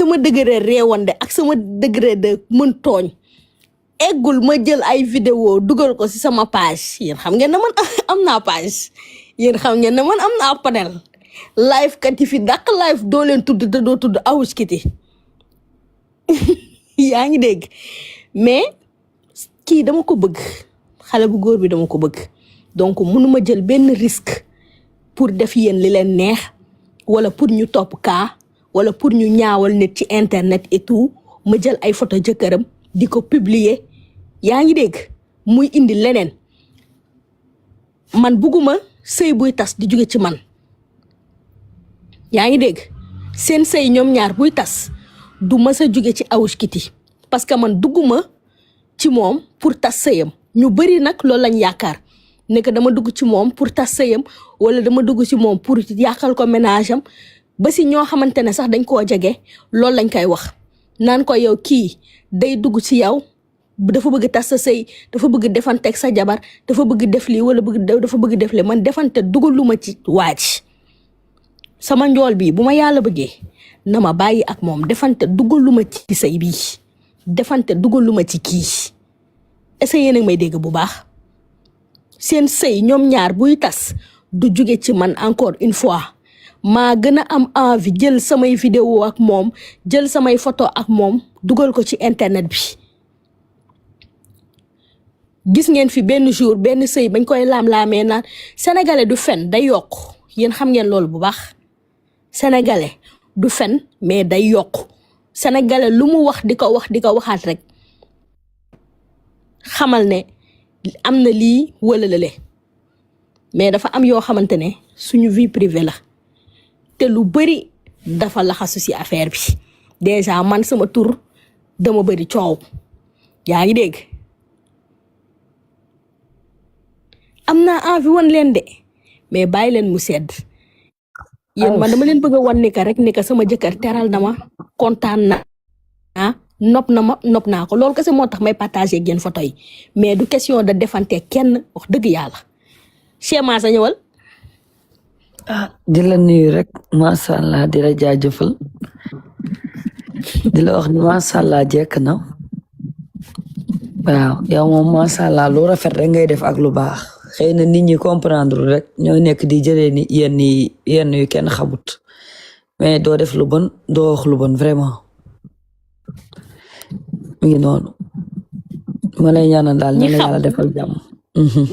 sama degré réewande ak sama degré de mën tooñ eggul ma jël ay vidéo dugal ko ci sama page yéen xam ngeen ne man am naa page yéen xam ngeen ne man am naa panel live kat yi fi dàq live doo leen tudd te doo tudd Awoush Kitty yaa ngi dégg mais kii dama ko bëgg xale bu góor bi dama ko bëgg donc mënuma jël benn risque pour def yéen li leen neex wala pour ñu topp kaa wala pour ñu ñaawal nit ci internet et tout ma jël ay photo jëkkëram di ko publier yaa ngi dégg muy indi leneen man bugguma sëy buy tas di jóge ci man yaa ngi dégg seen sëy ñoom ñaar buy tas du mës a jóge ci Awoush Kitty parce que man dugguma ci moom pour tas sëyam ñu bari nag loolu lañ yaakaar ne que dama dugg ci moom pour tas sëyam wala dama dugg ci moom pour yàqal ko ménage am ba si ñoo xamante ne sax dañ koo jege loolu lañ koy wax naan ko yow kii day dugg ci yow dafa bëgg tas sa sëy dafa bëgg defanteeg sa jabar dafa bëgg def lii wala dafa bëgg def lii man defante dugaluma ci waaj sama njool bi bu ma yàlla bëggee na ma bàyyi ak moom defante dugaluma ci sëy bii defante dugaluma ci kii est-ce que yéen a ngi may dégg bu baax seen sëy ñoom ñaar buy tas du jóge ci man encore une fois maa gën a am envie jël samay vidéo ak moom jël samay photo ak moom dugal ko ci internet bi gis ngeen fi benn jour benn sëy bañ koy laam-laamee naan sénégalais du fen day yokk yéen xam ngeen loolu bu baax sénégalais du fen mais day yokk sénégalais lu mu wax di ko waxaat rek xamal ne am na lii wala lale mais dafa am yoo xamante ne suñu vie privée la te lu bari dafa laxasu ci affaire bi déjà man sama tur dama bari coow yaa ngi dégg am naa envie wan leen de mais bàyyi leen mu sedd yéen man dama leen bëgg a wan ni ka rek ni ka sama jëkkër teral na ma kontaan na nopp naa ko loolu kese moo tax may partager ak yéen photo yi mais du question de defante kenn wax dëgg yàlla schéma sa ñëwal di la nuyu rek macha allah di la jaajëfal di la wax ni macha allah jekk na waaw yow moom macha allah lu rafet rek ngay def ak lu baax xëy na nit ñi comprendre rek ñoo nekk di jëlee ni yenn yu kenn xamut mais doo def lu bon doo wax lu bon vraiment mi ngi noonu ma lay ñaanal daal ñu la yàlla defal jàmm.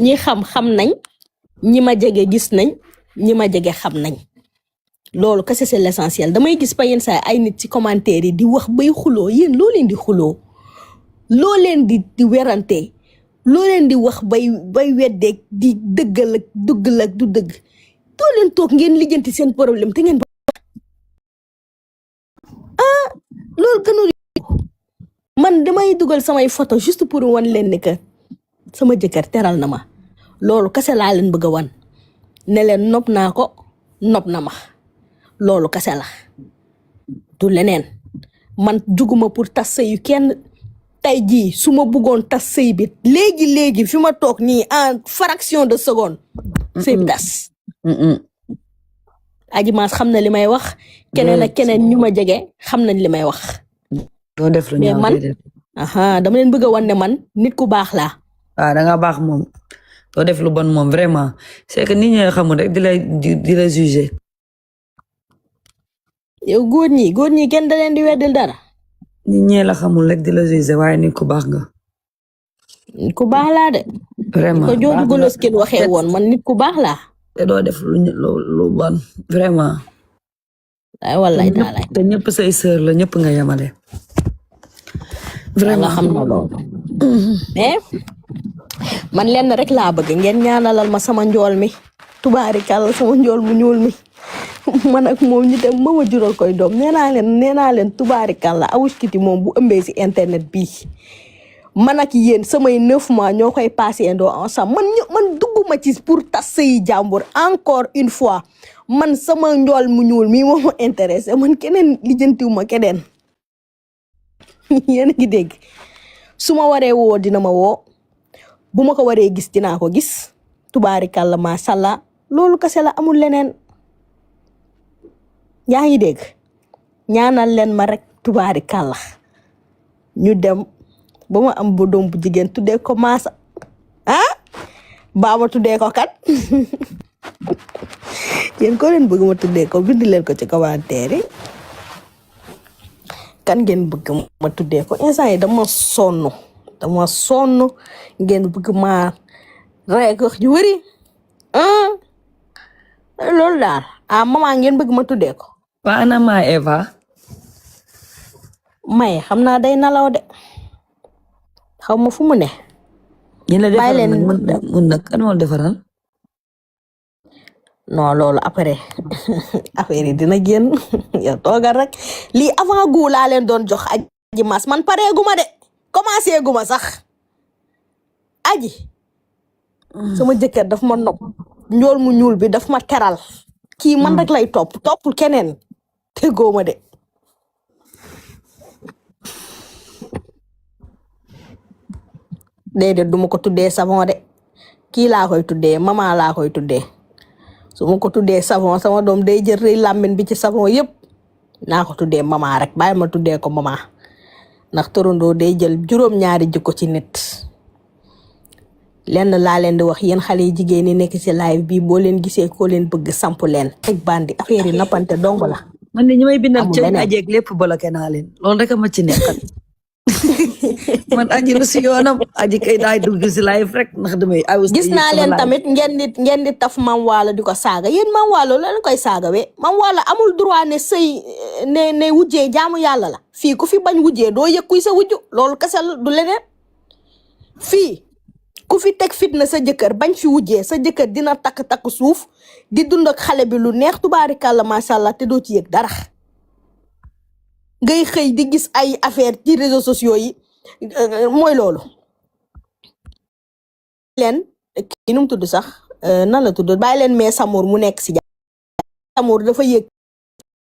ñi xam nañ ñi ma jege gis nañ ñi ma jege xam nañ loolu kese c'est l'essentiel damay gis pa yenn saa ay nit ci commentaire yi di wax bay xuloo yéen loo leen di xuloo loo leen di werante loo leen di wax bay weddeeg di dëggal ak duggal ak du dëgg doo leen toog ngeen lijjanti seen problème te ngeen loolu gënul man damay dugal samay photo juste pour wan leen ni que sama jëkkër teral na ma loolu kese laa leen bëgg a wan ne leen nopp naa ko nopp na ma loolu kese la du leneen man juguma pour tas sëyu kenn tey jii su ma bëggoon tas sëy bi léegi fi ma toog nii en fraction de seconde sëy bi tas Adji Mass xam na li may wax keneen ak keneen ñu ma jege xam nañ li may wax doo def lu mais ñaaw man déedéet. dama leen bëgg a wan ne man nit ku baax laa waaw da nga baax moom doo def lu bon moom vraiment c'est que nit ñi xamul rek di la juger. yow góor ñi kenn da leen di weddil dara nit ñi la xamul rek di la juger waaye nit ku baax nga. nit ku baax laa de vraiment ko jooju Goloskin waxee woon man nit ku baax laa te doo def lu bon vraiment. ay wallaay taalaay te ñëpp say sœur la ñëpp nga yemale. vraiment xam na loolu mais man lenn rek laa bëgg ngeen ñaanalal ma sama njool mi tubaarikàlla sama njool mu ñuul mi man ak moom ñu dem ma jural koy doom nee naa leen tubaarikàlla Awoush Kitty moom bu ëmbee si internet bii man ak yéen samay 9 mois ñoo koy passé ndoo ensemble man dugguma ci pour tas sëyi jàmbur encore une fois man sama njool mu ñuul mi moo ma intéressé man keneen lijjantiwuma keneen yéen a ngi dégg su ma waree woo dina ma woo bu ma ko waree gis dinaa ko gis tubaarikàlla macha allah loolu kese la amul leneen yaa ngi dégg ñaanal leen ma rek tubaari kàlla ñu dem ba ma am bu doom bu jigéen tuddee ko maasa ah baa ma tuddee ko kat yéen ko leen bëgg ma tuddee ko bind leen ko ci commentaire yi kan ngeen bëgg ma tuddee ko instant yi dama sonn ngeen bëgg ma rek wax ju wëri ah loolu daal maman ngeen bëgg ma tuddee ko waa ana maa Eva may xam naa day nalaw de xaw ma fu mu ne ñi la bàyyi defaral leen nag mun nag kan moo la defaral non loolu après affaire yi dina génn yow toogal rek lii avant gu laa leen doon jox aji mas man pareeguma de commencé guma sax aji sama jëkkër daf ma nopp njool mu ñuul bi daf ma teral kii man rek lay toppul keneen tegoo ma de déedéet duma ko tuddee savon de kii laa koy tuddee maman laa koy tuddee su ma ko tuddee savon sama doom day jël rëy làmmiñ bi ci savon yëpp naa ko tuddee maman rek bàyyi ma tuddee ko maman ndax torondoo day jël juróom-ñaari jikko ci nit lenn laa leen di wax yéen xale yi jigéen ñi nekk ci live bi boo leen gisee koo leen bëgg samp leen teg bandi affaire yi nappante dong la man de ñi may bindal amul ceeb leneen ajeeg lépp bloqué naa leen loolu rek a ma ci nekkal man aji lu si yoonam aji kay daay dugg si live rek ndax damay gis naa leen tamit ngeen di taf Mame Wallo di ko saaga yéen Mame Wallo la leen koy saaga we Mame Wallo amul droit ne sëy ne wujjee jaamu yàlla la fii ku fi bañ wujjee doo yëg kuy sa wujju loolu kese la du leneen fii ku fi teg fitna sa jëkkër bañ fi wujjee sa jëkkër dina takk suuf di dund ak xale bi lu neex tubaarikàlla macha allah te doo ci yëg dara ngay xëy di gis ay affaire ci réseaux sociaux yi mooy loolu leen kii nu mu tudd sax nan la tudd bàyyi leen mais Samour mu nekk si jàmm Samour dafa yëg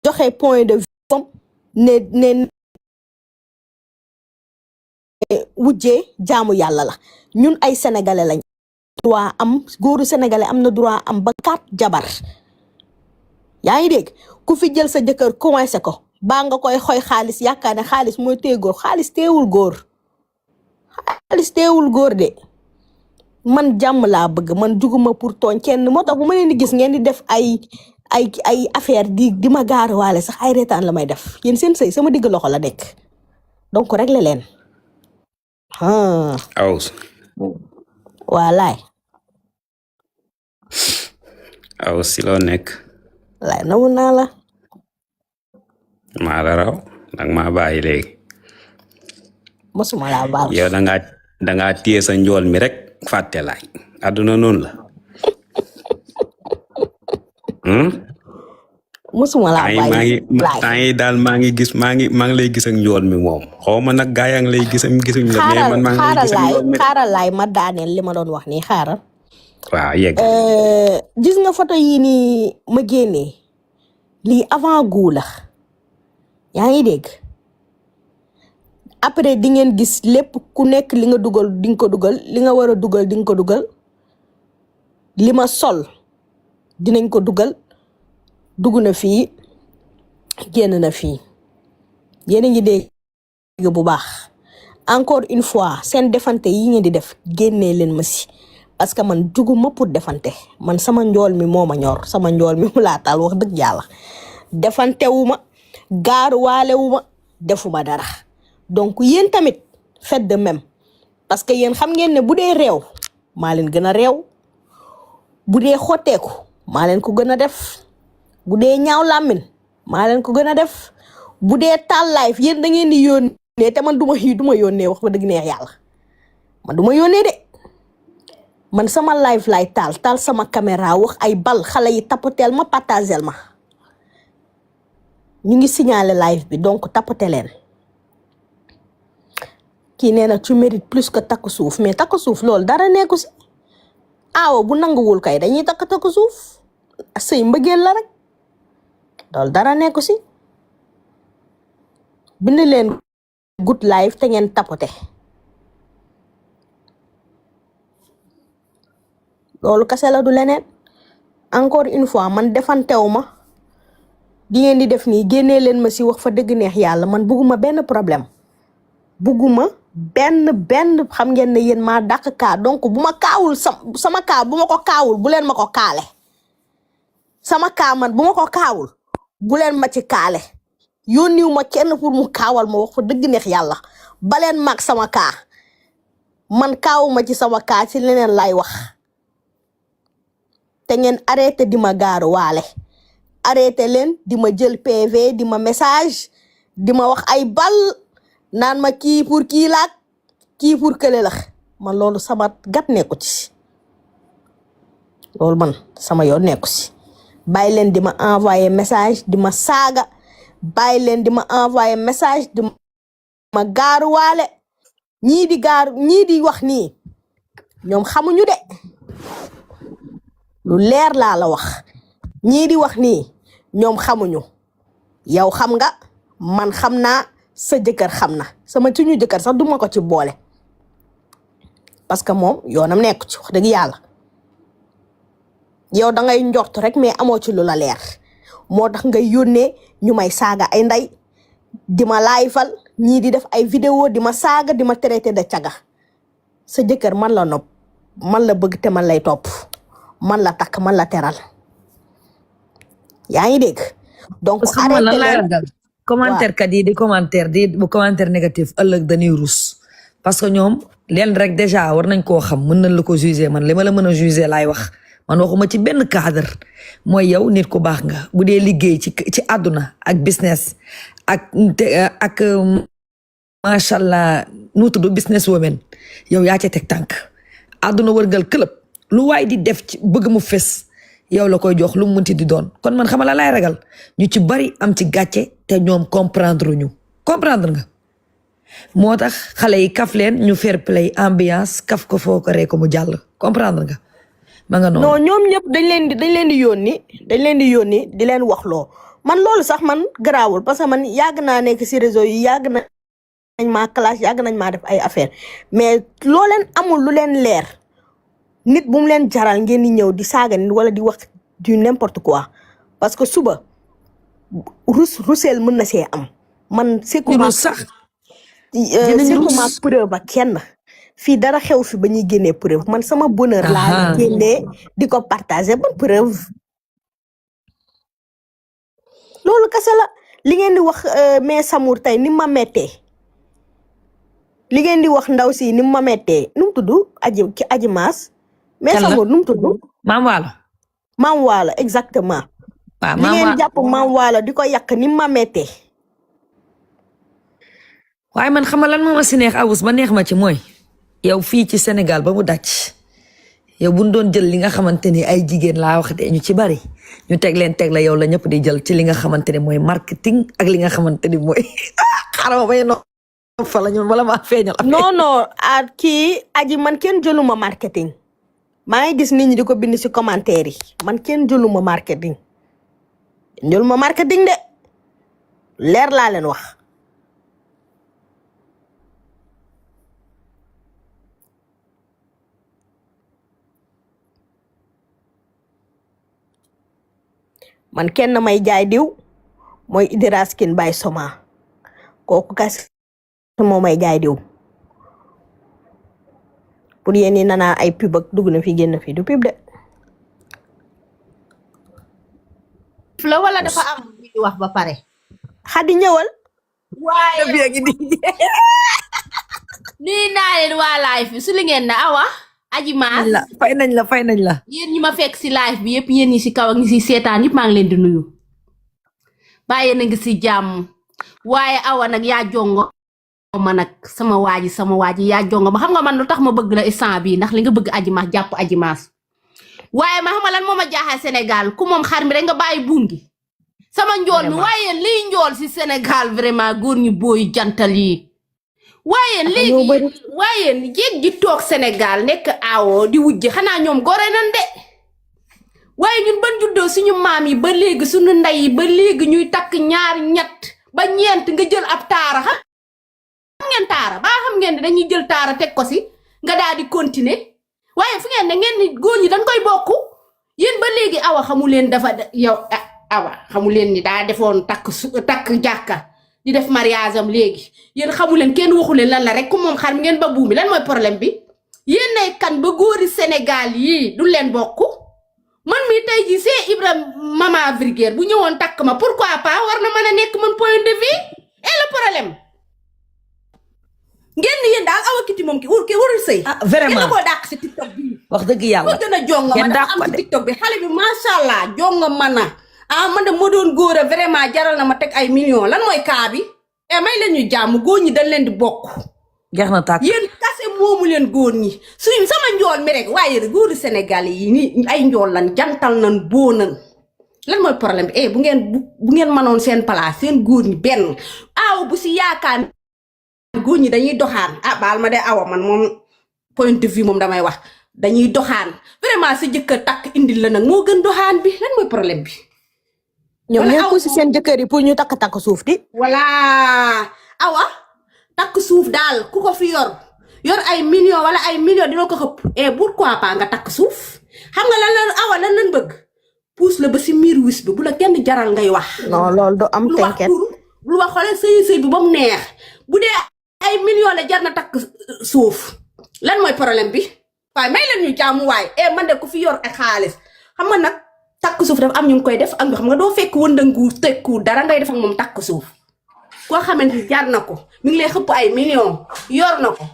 joxe point de vue comme ne wujjee jaamu yàlla la ñun ay sénégalais lañ droit am góoru sénégalais am na droit am ba 4 jabar yaa ngi dégg ku fi jël sa jëkkër coincé ko baa nga koy xoy xaalis yaakaar ne xaalis mooy téye góor xaalis teewul góor de man jàmm laa bëgg man juguma pour tooñ kenn moo tax bu ma leen di gis ngeen di def ay affaire di ma gaaruwaale sax ay reetaan la may def yéen seen sëy sama digg loxo la nekk donc réglé leen Aus waalaay Aus si loo nekk laay namu naa la maa la raw nag maa bàyyi léegi mosuma laa baal yow dangaa téye sa njool mi rek fàtte laay àdduna noonu la mosuma laa bàyyi temps yi daal maa ngi lay gis ak njool mi moom xaw ma nag gaa yaa ngi lay gisuñ la mais man maa ngi lay gis ak njool mi xaaral laay ma daaneel li ma doon wax nii xaaral waaw yegg gis nga photo yii nii ma génnee lii avant goût la yaa ngi dégg après di ngeen gis lépp ku nekk li nga dugal di nga ko dugal li nga war a dugal di nga ko dugal li ma sol dinañ ko dugal dugg na fii génn na fii yéen a ngi dégg bu baax encore une fois seen defante yi ngeen di def génnee leen ma si parce que man juguma pour defante man sama njool mi moo ma ñor sama njool mi mu laa taal wax dëgg yàlla defante wu ma gaaruwaale wu ma defuma dara donc yéen tamit faites de même parce que yéen xam ngeen ne bu dee réew maa leen gën a réew bu dee xotteeku maa leen ko gën a def bu dee ñaaw làmmin maa leen ko gën a def bu dee taal live yéen da ngeen di yónnee te man du ma yónnee wax ba dëgg neex yàlla man du ma yónnee de man sama live lay taal sama caméra wax ay bal xale yi tapoteel ma partagel ma ñu ngi signaler live bi donc tapote leen kii nee na tu mérites plus que takku suuf mais takku suuf loolu dara nekku si aawo bu nanguwul kay dañuy takku suuf sëy mbëggeel la rek loolu dara nekku si bind leen good life te ngeen tapote loolu kase la du leneen encore une fois man defantew ma di ngeen di def nii génnee leen ma si wax fa dëgg neex yàlla man bugguma benn problème bugguma benn xam ngeen ne yéen maa dàq kaa donc bu ma kaawul sama kaa bu ma ko kaawul bu leen ma ko kaale sama kaa man bu ma ko kaawul bu leen ma ci kaale yónniwu ma kenn pour mu kaawal ma wax fa dëgg neex yàlla baleen mag sama kaa man kaawuma ci sama kaa ci leneen lay wax te ngeen arrêté di ma gaaru waale arrêté leen di ma jël PV di ma message di ma wax ay bal naan ma kii pour kii laak kii pour kële la man loolu sama gat nekku ci loolu man sama yoon nekku ci bàyyi leen di ma envoyé message di ma saaga bàyyi leen di ma envoyé message di ma gaaruwaale ñii di wax nii ñoom xamuñu de lu leer laa la wax ñii di wax nii ñoom xamuñu yow xam nga man xam naa sa jëkkër xam na sama suñu jëkkër sax duma ko ci boole parce que moom yoonam nekku ci wax dëgg yàlla yow da ngay njort rek mais amoo ci lu la leer moo tax ngay yónnee ñu may saaga ay ndey di ma laayfal ñii di def ay vidéo di ma saaga di ma traité de caga sa jëkkër man la nopp man la bëgg te man lay topp man la takk man la teral yaa ngi dégg donc arrêté leen commentaire kat yi di commentaire négatif ëllëg dañuy rus parce que ñoom leen rek déjà war nañ koo xam mën nañ la ko juger man li ma la mën a juger laay wax man waxuma ci benn cadre mooy yow nit ku baax nga bu dee liggéey ci àdduna ak business ak macha allah nu tudd business women yow yaa ca teg tànk àdduna wërgal këlëb lu waay di def ci bëgg mu fes yow la koy jox lu mu munti di doon kon man xamala laay ragal ñu ci bari am ci gàcce te ñoom comprendre nga moo tax xale yi kaf leen ñu fair play ambiance kaf ko foo ko ree ko mu jàll comprendre nga ma nga noonu. non ñoom ñëpp dañ leen di yónni di leen wax loo man loolu sax man garaawul parce que man yàgg naa nekk si réseau yi yàgg nañ maa classe yàgg nañ maa def ay affaire mais loo leen amul lu leen leer nit bu mu leen jaral ngeen di ñëw di saaga nit wala di wax du n'importe quoi parce que suba rusel mën na see am man sekkuma sax sekkuma preuve ba kenn fii dara xew fi ba ñuy génnee preuve man sama bonheur laa génnee di ko partager ban preuve loolu kese la li ngeen di wax mais Samour tey ni ma mettee li ngeen di wax ndaw si ni ma mettee nu mu tudd aji maas mais Samour nu mu tudd maam waalo exactement li ngeen jàpp maam waalo di ko yàq ni ma mettee waaye man xama lan moo ma si neex awus ba neex ma ci mooy yow fii ci Sénégal ba mu daj yow buñ doon jël li nga xamante ni ay jigéen laa wax de ñu ci bari ñu teg la yow la ñëpp di jël ci li nga xamante ne mooy marketing ak li nga xamante ni mooy xaaral may no fa la ñu wala maa feeñal non kii aji man kenn jëluma marketing maa ngi gis nit ñi di ko bind ci commentaire yi man kenn jëluma marketing de leer laa leen wax man kenn may jaay diw mooy Idira Skin by Soma kooku kas moo may jaay diw pour yéen ñi nana ay pub ak dugg na fi génn fi du pub de la wala dafa am li wax ba pare Xadi ñëwal waaye nuyu naa leen waa live bi su li ngeen na awa aji maas fay nañ la yéen ñi ma fekk si live bi yëpp yéen ñi si kaw ak ñi si seetaan yëpp maa ngi leen di nuyu bàyyi na ngi si jàmm waaye awa nag yaa jongo ma nag sama waaji yaa jongo ma xam nga man lu tax ma bëgg la instant bii ndax li nga bëgg aji maas jàpp aji maas waaye ma xam nga lan moo ma jaaxal Sénégal ku moom xar mi rek nga bàyyi buum gi sama njool mi waaye liy njool si Sénégal vraiment góor ñi booy jantal yi waaye léegi waaye jéeg ji toog Sénégal nekk awo di wujje xanaa ñoom gore nan de waaye ñun ban juddoo suñu maam yi ba léegi suñu ndey yi ba léegi ñuy takk ñaar ñett ba ñeent nga jël ab taara xam ngeen taara ba xam ngeen ne dañuy jël taara teg ko si nga daal di continuer waaye fu ngeen ne ngeen ni góor ñi dañ koy bokku yéen ba léegi awa xamu leen dafa yow awa xamu leen ni daa defoon takk jàkka di def mariage am léegi yéen xamu leen kenn waxu leen lan la rek ku moom xar mi ngeen ba buumi lan mooy problème bi yéen nay kan ba góori Sénégal yii du leen bokk man mi tey ji c'est Ibrahima Mama Virgère bu ñëwoon takk ma pourquoi pas war na mën a nekk man point de vue et le problème ngeen ni yéen daal Awa Kitty moom ki warul sëy vraiment ngeen koo dàq si TikTok bi wax dëgg yàlla moo gën a jonga ma dafa am si TikTok bi xale bi macha allah jonga man na man de moo doon góor a vraiment jaral na ma teg ay millions lan mooy kaa bi may leen ñu jàmm góor ñi dañ leen di bokk jeex na tàkk yéen kase moomu leen góor ñi suñu sama njool mi rek waaye góori Sénégal yi ni ay njool lan jantal nan boo nan lan mooy problème bi bu ngeen mënoon seen place seen góor ñi benn aaw bu si yaakaar góor ñi dañuy doxaan baal ma de awa man moom point de vue moom damay wax dañuy doxaan vraiment sa jëkkër takk indil la nag moo gën doxaan bi lan mooy problème bi ñoom ñoo si seen jëkkër yi pour ñu takk suuf di voilà awa takk suuf daal ku ko fi yor ay millions wala ay millions dina ko xëpp pourquoi pas nga takk suuf xam nga lan lan bëgg puus la ba si miir wis bi bu la kenn jaral ngay wax non loolu do am tënket lu wax xoole sëy bi ba mu neex bu dee ay millions la jar na takk suuf lan mooy problème bi waaye may leen ñu jàmm waay man de ku fi yor ak xaalis xam nga nag takk suuf dafa am ñu ngi koy def am xam nga doo fekk wëndangu tekku dara ngay def ak moom takk suuf koo xamante ni jar na ko mi ngi lay xëpp ay millions yor na ko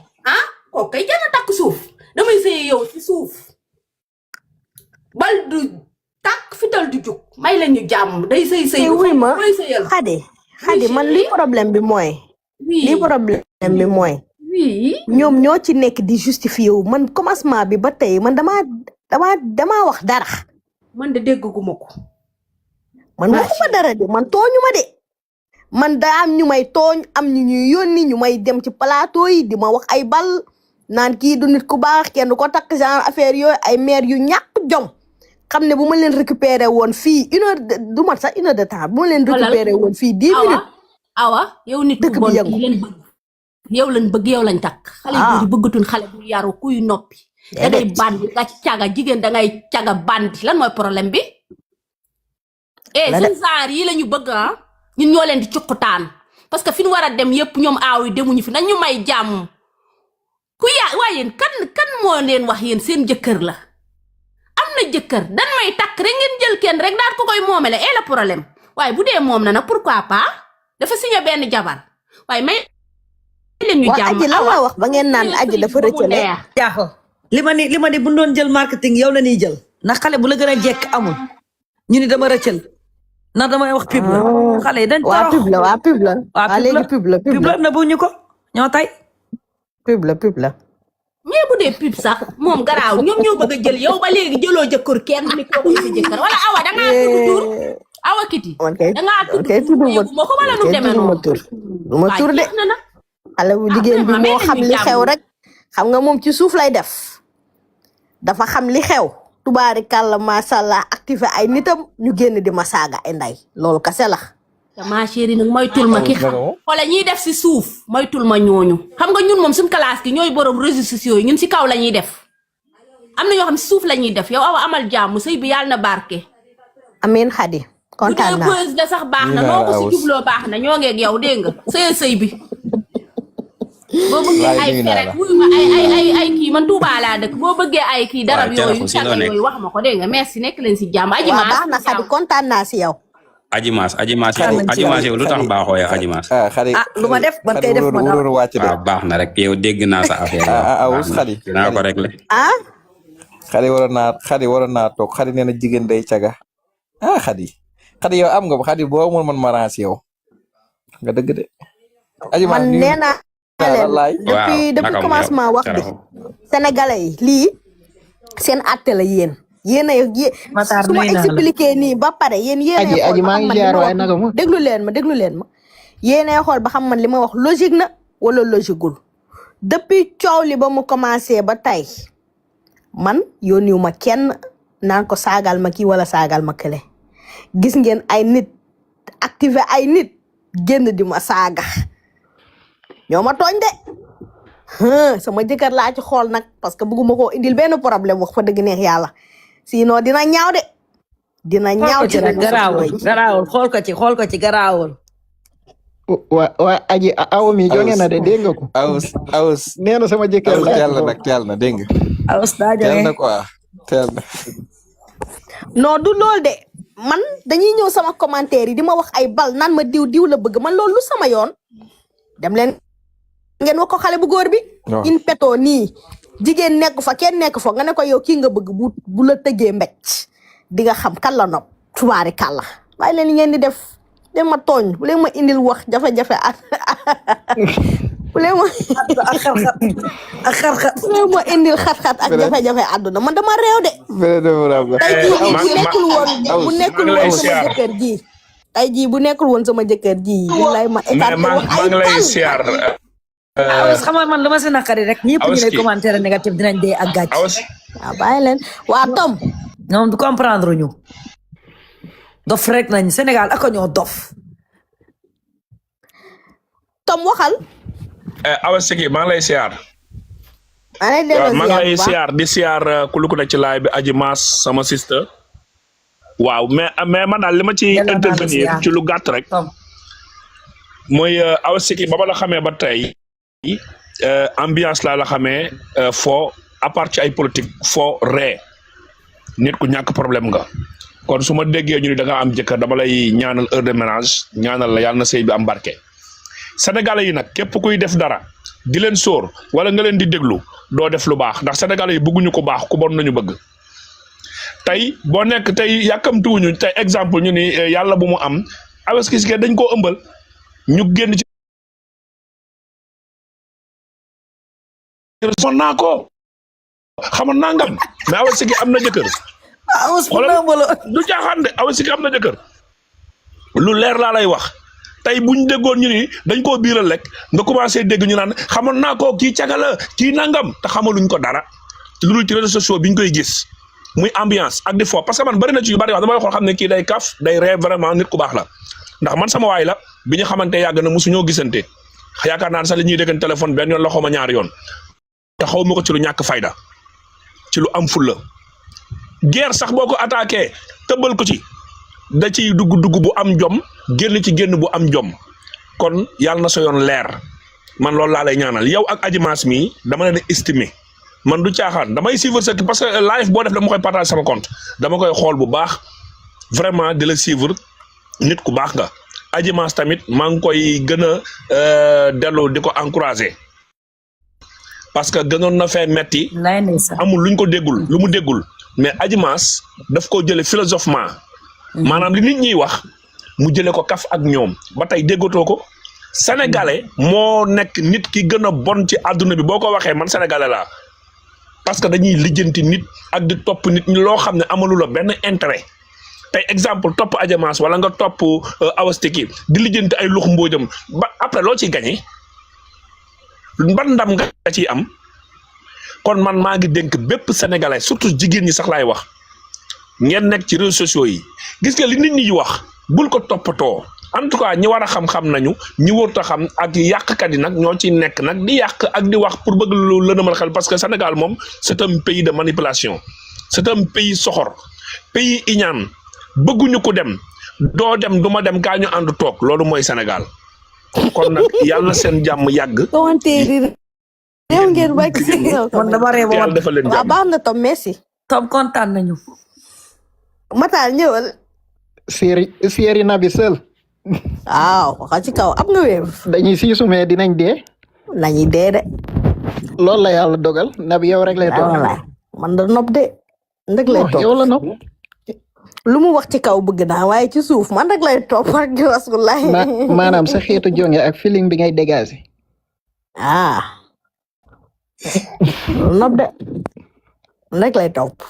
kooku kay jar na takk suuf damay sëy yow si suuf bal du takk fital du jóg may leen ñu jàmm day sëy wuy ma koy sëyal xadi man li problème bi mooy ñoom ñoo ci nekk di justifié wu man commencement bi ba tey man damaa wax dara man de dégguma ko man waxuma dara de man tooñu ma de man daa am ñu may tooñ am ñu ñuy yónni ñu may dem ci plateau yi di ma wax ay bal naan kii du nit ku baax kenn du ko takk genre affaire yooyu ay maire yu ñàkk jom xam ne bu ma leen récupéré woon fii du mat sax 1 heure de temps bu ma leen récupéré woon fii 10 minutes awa yow nit ku bon yow lañ bëgg yow lañ takk xale yi bëggatuñ xale bu yaru kuy noppi da ngay bandi nga caga jigéen da ngay caga bandi lan mooy problème bi seen genre yi la ñu bëgg ñun ñoo leen di cukkutaan parce que fi ñu war a dem yëpp ñoom aaw yi demuñu fi nañ ñu may jàmm ku waaye yéen kan moo leen wax yéen seen jëkkër la am na jëkkër dan may takk rek ngeen jël kenn rek daal ko koy moomele le problème waaye bu dee moom na nag pourquoi pas dafa signé benn jabar waaye may leen ñu jàmm aji lan la wax ba ngeen naan aji dafa rëccale jaaxo li ma ni bu doon jël marketing yow la ñuy jël ndax xale bu la gën a jekk amul ñu ni dama rëccal ndax damay wax pub la xale yi dañ waa pub la léegi pub la na bu ñu ko ñoo tay pub la mais bu dee pub sax moom garaaw ñoom ñoo bëgg a jël yow ba léegi jëloo jëkkër kenn ni ko sa jëkkër wala awa dangaa tudd tur Awa Kitty dangaa tudd tur ma ko wala nu demee noonu du ma tur de xale bu jigéen bi moo xam li xew rek xam nga moom ci suuf lay def dafa xam li xew tubaari kàlla macha allah activé ay nitam ñu génn di ma saaga ay nday loolu kase la ma chérie nag moytul ma ki xam wala ñiy def si suuf moytul ma ñooñu xam nga ñun moom suñu classe gi ñooy borom réseaux sociaux yi ñun si kaw la ñuy def am na ñoo xam si suuf la ñuy def yow awa amal jàmm sëy bi yàlla na barke amiin xadi kontaan naa bu dee da sax baax na noo ko si jubloo baax na ñoo ngeeg yow dégg nga sëy bi boo bëggee ay ferek wuyu ma ay kii man Touba laa dëkk boo bëggee ay kii darab yooyu caga yooyu wax ma ko dégg nga merci nekk leen si jàmm aji maas baax na xadi kontaan naa si yow ajimaas yow lu tax baaxoo yow ajimaas lu ma def man kay def ma dara waaw baax na rek yow dégg naa sa affaire awus xadi dinaa ko régler xadi waroon naa toog xadi nee na jigéen day caga xadi yow am nga xadi boo amul man marance yow nga dëgg de ajimaas man nee naa leen depuis commencement wax bi sénégalais yi lii seen àtte la yéen su ma expliqué nii ba pare yéen yéenay xool ba xam man li ma wax déglu leen ma yéenay xool ba xam man li ma wax logique na wala logiqueul depuis coow li ba mu commencé ba tey man yónniwu ma kenn naan ko saagal ma kii wala saagal ma kële gis ngeen ay nit activé ay nit génn di ma saaga ñoo ma tooñ de sama jëkkër laa ci xool nag parce que bëgguma koo indil benn problème wax fa dëgg neex yàlla sinon dina ñaaw de dina xool ñaaw ko ci ci rek réseaux sociaux garaawul yi garaawul xool ko ci garaawul. waa aji awa mi jonge na de dégg nga ko. awus nee na sama jëkkër la. teel na nag teel na dégg nga. awus daa teel na jóge. quoi teel na. non du lool de man dañuy ñëw sama commentaire yi di ma wax ay bal naan ma diw la bëgg man loolu lu sama yoon dem leen ngeen wax ko xale bu góor bi waaw. in peto nii jigéen nekk fa kenn nekk fa nga ne ko yow kii nga bëgg bu la tëjee mbécc di nga xam kan la nopp tubaari kàlla waaye leen ngeen di def leen ma tooñ bu leen ma indil wax jafe-jafe ak bu leen ma ak xar-xar. bu leen ma indil xat-xat ak jafe-jafe àdduna man dama réew de tey jii bu nekkul woon bu nekkul woon sama jëkkër ji tey jii bu nekkul woon sama jëkkër ji billaay ma écarté wax maa ay ngi lay bal siyaar awus xam nga man lu ma si naqari rek ñëpp ñu lay Awuski. commentaire négatif dinañ dee ak gàcc. Awus waaw bàyyi leen waa Tom ñoom du comprendre ñu. dof rek nañ Sénégal ak ñoo dof. Tom waxal Awuski maa ngi lay siyaar maa lay waaw delloo maa ngi lay ziar bu baax. siyaar di siyaar ku lu ko nekk ci laay bi aji maas sama sister waaw mais man daal li ma ci Yàlla naa la intervenir siyaar. ci lu gàtt rek Tom mooy Awuski ba ma la xamee ba tey ambiance laa la xamee foo à part ci ay politique foo ree nit ku ñàkk problème nga kon su ma déggee ñu ni da nga am jëkkër dama lay ñaanal heure de ménage ñaanal la yàlla na sëy bi am barke sénégalais yi nag képp kuy def dara di leen sóor wala nga leen di déglu doo def lu baax ndax sénégalais yi bëgguñu ko baax ku bon nañu bëgg tey boo nekk tey yàkkamtuwuñu tey exemple ñu ni yàlla bu mu am Awuski dañ koo ëmbal ñu génn ci xamoon naa ko xamoon naa ngam mais Awuski am na jëkkër awus bu xoolal nëmbalo. du jaaxaan de Awuski am na jëkkër lu leer laa lay wax tey bu ñu déggoon ñu ni dañ koo biiral rek nga commencé dégg ñu naan xamoon naa ko kii cagala kii nangam te xamaluñ ko dara lu dul ci réseaux sociaux bi ñu koy gis muy ambiance ak di fo parce que man bëri na ci yu bari wax dama la xool xam ne kii day kaf day ree vraiment nit ku baax la ndax man sama waay la bi ñu xamante yàgg na mosu ñoo gisante yaakaar naa ne sax li ñuy déggan téléphone benn yoon la xaw ma ñaari yoon te xaw ma ko ci lu ñàkk fayda ci lu am fulla guerre sax boo ko attaqué tëbbal ko ci da ciy dugg bu am jom génn ci génn bu am jom kon yàlla na sa yoon leer man loolu laa lay ñaanal yow ak Adji Mass mi dama leen estimé man du caaxaan damay suivre sa parce que live boo def dama koy partage sama compte dama koy xool bu baax vraiment di la suivre nit ku baax nga Adji Mass tamit maa ngi koy gën a dellu di ko encourager parce que gënoon na fee metti lay ndeysaan. amul luñ ko déggul lu mu déggul mais Adji Mass daf ko jële philosophement maanaam li nit ñiy wax mu jële ko kaf ak ñoom ba tey déggatoo ko sénégalais moo nekk nit ki gën a bon ci àdduna bi boo ko waxee man sénégalais laa parce que dañuy lijjanti nit ak di topp nit ñi loo xam ne amalu la benn intérêt tey exemple topp Adji Mass wala nga topp Awuski di lijjanti ay lux mbóojam ba après loo ciy gañe ban ndam nga ciy am kon man maa ngi dénk bépp sénégalais surtout jigéen ñi sax laay wax ngeen nekk ci réseaux sociaux yi gis nga li nit ñi wax bul ko toppatoo en tout cas ñi war a xam-xam nañu ñi warut a xam ak yàqkat yi nag ñoo ci nekk nag di yàq ak di wax pour bëgg lu lëndëmal xel parce que Sénégal moom c'est un pays de manipulation c'est un pays soxor pays iñaan bëgguñu ko dem doo dem du ma dem kaa ñu ànd toog loolu mooy Sénégal kon nag yàlla na seen jàmm yàgg commentaire yi réew ngeen bàyyi si man dama réew te ba yàlla defal leen waaw jàmm baax na Tom merci Tom kontaan nañu. Matar ñëwal séeri nabi sël waaw waxa ci kaw am nga wéew dañuy siisu mais dinañ dee. nañuy dee de loolu la yàlla dogal nabi yow rek lay waaw toog. wallaay man da nopp de ndëg lay topp yow la nopp. lu mu wax ci kaw bëgg naa waaye ci suuf man rek lay topp ak wasulaay maanaam sa xeetu jonge ak feeling bi ngay dégager. loolu nopp de man rek lay topp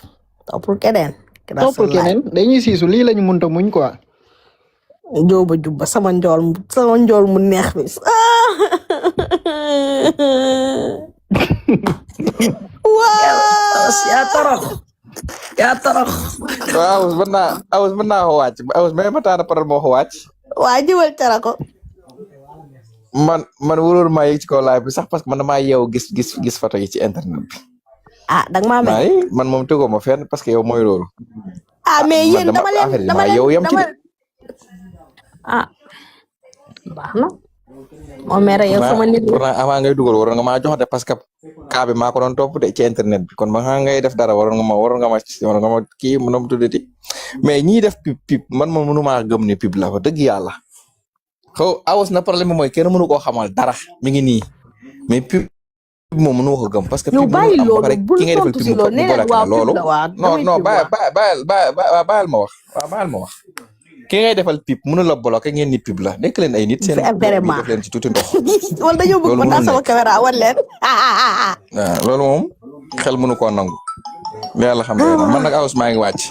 toppul keneen toppul keneen dañuy siisu lii lañu munta muñ quoi. njóoba jubba sama njool mu neex mi waaw yaa torox yaa torox. waaw awus mën naa ko wàcc awus mais ma taana paral moo ko wàcc waa jëwal cara ko man wóorul maa yëg ci kaw live bi sax parce que man damaa yeewu gis photo yi ci internet bi ah danga maa mere naay man moom tegoo ma fenn parce que yow mooy loolu. ah mais yéen dama leen yow yam ci de. ah baax na moo mere yow sama nit pourtant avant ngay dugal waroon nga maa jox de parce que cas bi maa ko doon topp de ci internet bi kon ba nga ngay def dara waroon nga ma kii mu nom tuddati mais ñiy def pip man ma mënumaa gëm ne pip la fa dëgg yàlla xaw awas na problème mooy kenn mënu koo xamal dara mi ngi nii mais pip moom mënu ko gëm parce que yow bàyyi loolu bul ki ngay defal tontu pip si loolu nee leen waaw loolu pip la waa non bàyyil ma wax waaw bàyyil ma wax ki ngay defal pip mënu la bloqué ngeen ni pip la nekk leen ay nit seen vraiment def leen ci tuuti ndox wala dañoo bëgg ma taal sama caméra wan leen waaw loolu moom xel mënu koo nangu yàlla xam ne man nag awas maa ngi wàcc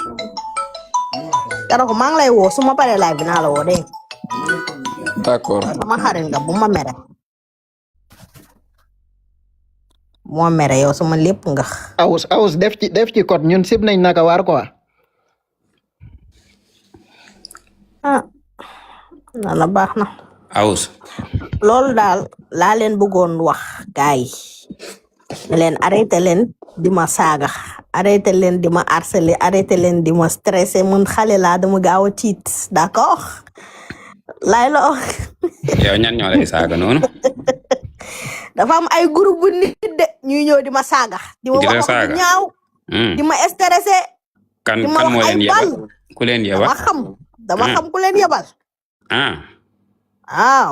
keroog maa ngi lay woo su ma paree live bi naa la woo dégg d'accord sama xarit nga bu ma mere moo mere yow sama lépp nga awus def ci code ñun sib nañ naka waar quoi. nana baax na Awus loolu daal laa leen bëggoon wax gaay yi leen arrêté leen di ma saaga arrêté leen di ma harceler arrêté leen di ma stressé man xale laa dama gaaw a tiit d'accord laay la yow ñan ñoo lay saaga noonu. dafa am ay groupe bu nit de ñuy ñëw di ma saaga di ma wax wax bu ñaaw di ma stressé kan di ma kan moo wax ay leen bal yebal ku leen yebal dama xam ku leen yebal waaw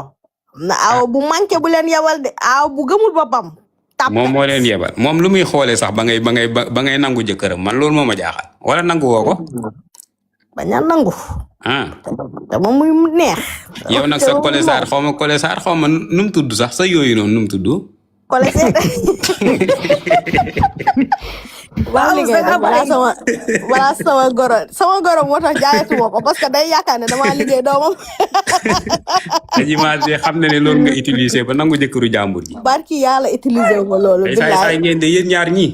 na aw bu manqué bu leen yebal de aw bu gëmul boppam moom moo leen yebal moom lu muy xoolee sax ba ngay nangu jëkkëram man loolu moo ma jaaxal wala nangu woo ko baña nangu dama muy neex yow nag sa kolesaar xaw ma nu mu tudd sax sa yooyu noonu nu mu tudd kolesaar wala sama goro moo tax jaayatuma ko parce que day yaakaar ne dama liggéey doomam aji ma de xam ne loolu nga utiliser ba nangu jëkkëru jàmbur ji barki yàlla utiliser ko loolu saay ngeen de yéen ñaar ñi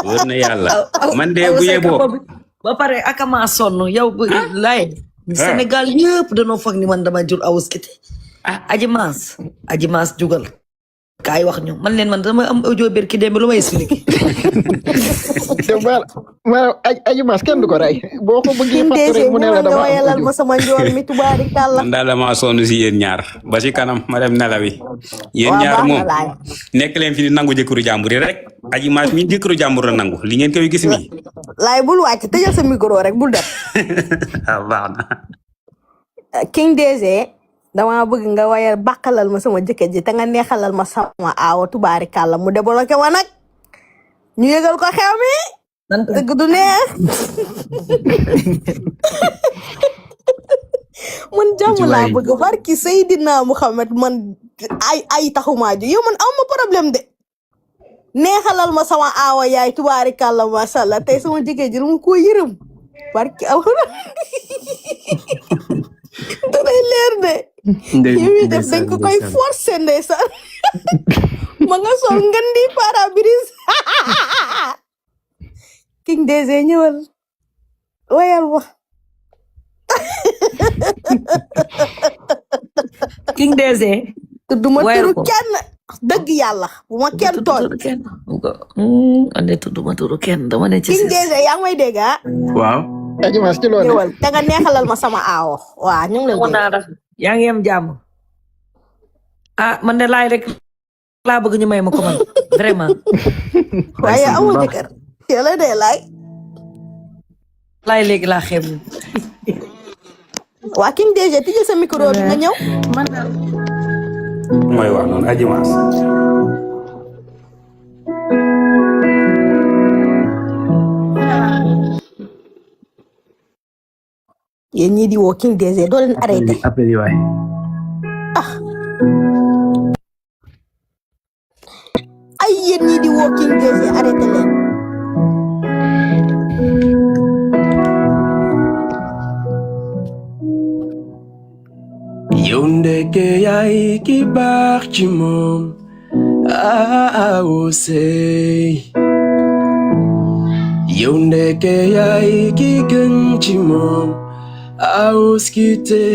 wër na yàlla man de bu yeboo ba pare akama sonn yow lay Sénégal yëpp dañoo foog ni man dama jur Awus Kiti Aji Maas jugal kaay wax ñu man leen man dama am audio bir ki dembe lu may expliquer ma Aji Maas kenn du ko rey boo ko bëggee fàttali mu ne la dama wayalal ma sama njool mi tubaari kàlla man daal dama sonn si yéen ñaar ba si kanam ma dem nelawi yéen ñaar moom nekk leen fi di nangu jëkkëru jàmbur yi rek Aji Maas mi jëkkëru jàmbur la nangu li ngeen koy gis nii laay bul wàcc tëjal sa micro rek bul def baax na King DG dama bëgg nga wayal bàqalal ma sama jëkkër ji te nga neexalal ma sama aawa tubaari kàlla mu débloqué wa nag ñu yëgal ko xew mi dëgg du neex man jàmm laa bëgg barki Seydina Muhammad man ay taxumaa ju yow man am ma problème de neexalal ma sama aawa yaay tubaari kàlla masha Allah tey sama jëkkër ji dama ko yërëm barki aw danay leer de yow def dañ ko koy forcer ndeysaan ma nga sol ngeen di pare-brise King DG ñëwal wayal ma King DG tudduma turu kenn dëgg yàlla bu ma kenn tool ande tudduma turu kenn dama ne ci King DG yaa ngi may dégg waaw Aji Maas ci loolu ñëwal te nga neexalal ma sama aawo waaw ñu ngi lay dégg yaa ngi am jàmm man de laay rek laa bëgg ñu may ma ko man vraiment waaye amoo jëkkër yàlla de laay léegi laa xeeb waa King DG tijjel sa micro bi nga ñëw mooy wax noonu Aji Maas yéen ñii di woo King DG doo leen arrêté ay yéen ñii di woo King DG arrêté leen yow ndeke yaay ki baax ci moom Awusey yow ndeke yaay ki gën ci moom Awus Kiti